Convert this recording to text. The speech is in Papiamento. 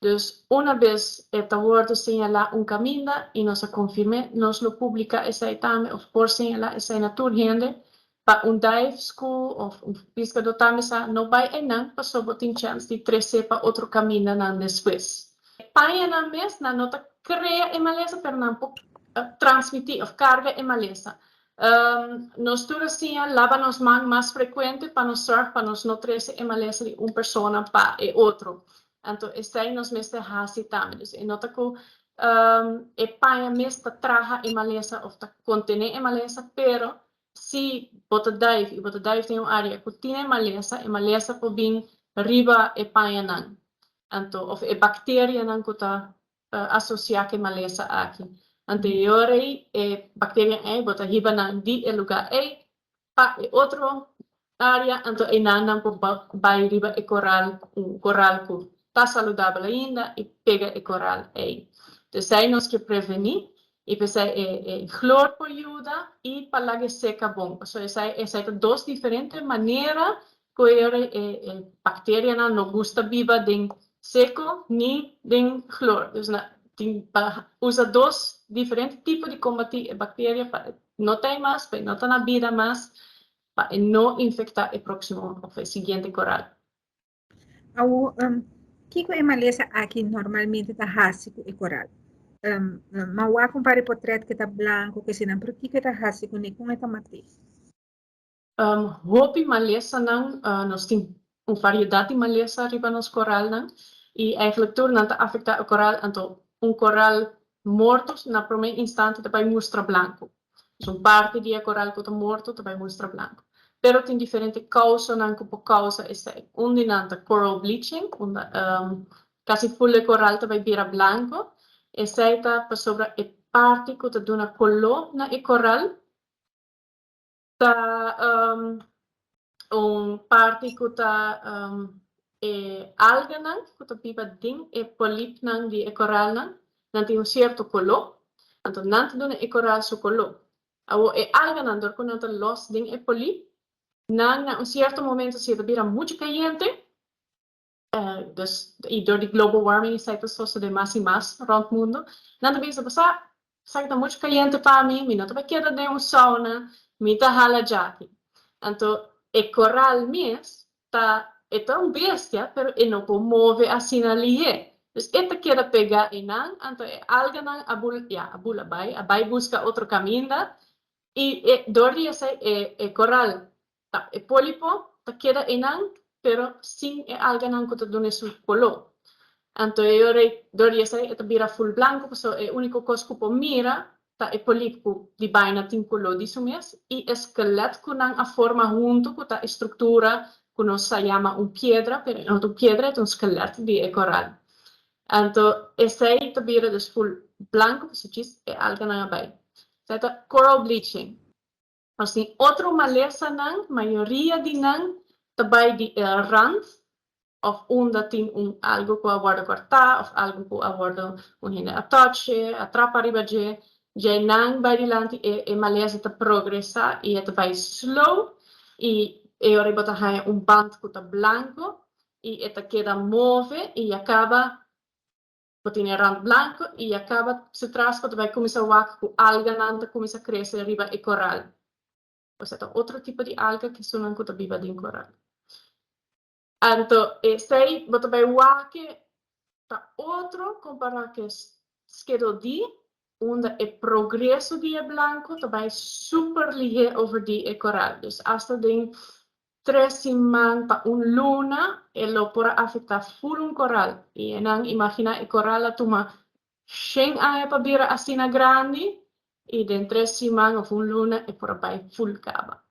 Dus una bes e ta wordo señala un caminda y nos a confirme, nos lo publica esey tambe of por señala esey na tur hende pa un dive school of un piscador tambe sa no bay eynan, paso bo tin chance di trece pa otro camindanan despues. Pañanan mes nan no ta crea e malesa, pero nan por transmiti of carga e malesa. Nos tur a siña laba nos man mas frecuente pa nos zorg pa nos no trece e malesa di un persona pa e otro. Anto esey nos mester haci tambe. Dus e no ta cu e paña mes ta traha e malesa of ta contene e malesa, pero si bo ta dive y bo ta dive den un area cu tin e malesa, e malesa por bin riba e pañanan. Anto of e bacterianan cu ta asocia cu e malesa aki. Anto e ora ey e bacteria ey bo ta hiba nan di e lugar ey pa e otro area, anto eynan nan por bay riba e coral, un coral cu ta saludabel ainda, y pega e coral ey. Dus esey nos kier preveni y pesey e chloor por yuda y pa laga seca bon. So esey ta dos diferente manera cu e bacterianan no gusta biba den seco ni den chloor. Dus nan tin pa usa dos diferente tipo di combati e bacteria pa no tin mas, pa no ta na bida mas, pa no infecta e proximo of e siguiente coral. Awo, kiko e malesa aki normalmente ta hasi ku e koral? Ma wak un par di portret ku ta blanku, ku eseinan, pero kiko ta hasi kuné, kon e ta mat'é? Hopi malesanan, nos tin un variedat di malesa riba nos koralnan i eigenlijk tur nan ta afektá e koral, anto un koral morto na promé instante ta bai mustra blanku. Dus un parti di e koral ku ta morto ta bai mustra blanku. Pero tin diferente kousanan ku por kousa esei. Un di nan ta coral bleaching, unda kasi full e koral ta bai bira blanku. Esei ta pasobra e parti ku ta duna koló na e koral ta un parti ku ta e alganan ku ta biba den e polipnan di e koralnan, nan tin un sierto koló, anto nan ta duna e koral su koló. Awo e alganan, dor ku nan ta los den e polip, nan na un sierto momento si e ta bira muchu kayente, dus i dor di global warming esei ta sosodé mas i mas rònt mundu, nan ta bisa: "Bo sa, esaki ta muchu kayente pa mi, mi no ta bai keda den un sauna, mi ta hala djaki." Anto e koral mes ta e ta un bestia, pero e no por move asina lihé. Dus e ta keda pegá einan, anto e alganan a bula, ya, a bula bai, a bai buska otro kaminda i dor di esei e koral ta e polipo ta keda einan, pero sin e alganan ku ta duna su koló. Anto e ora dor di esei e ta bira full blanku, pasobra e úniko kos ku por mira ta e polip ku di baina tin koló di su mes i e skelet ku nan a forma huntu, ku ta e struktura ku nos sa yama un piedra, pero no ta un piedra, ta un skelet di e koral. Anto esei ta bira dus full blanku pasobra djis e alganan a bai. Esei ta coral bleaching. Nos tin otro malesanan, mayoria di nan ta bai di e rand of unda tin un algu ku a wòrdu kòrtá of algu ku a wòrdu un hende a touch, a trapa riba dje, dje nan bai dilanti e malesa ta progresá i e ta bai slow i e ora bo ta haña un band ku ta blanku i e ta keda move i a kaba bo tin e rand blanku i a kaba su tras bo ta bai kuminsá wak ku alganan ta kuminsá krese riba e koral. Osea ta otro tipo di alga ku esunnan ku ta biba den koral. Anto esei bo ta bai wak ta otro kompará ku Schedule D, unda e progreso di e blanku ta bai super lihé over di e koral. Dus asta den 3 siman pa un luna e lo por afektá full un koral. I nan imaginá e koral a tuma 100 aña pa bira asina grandi i den 3 siman òf un luna e por bai full kaba.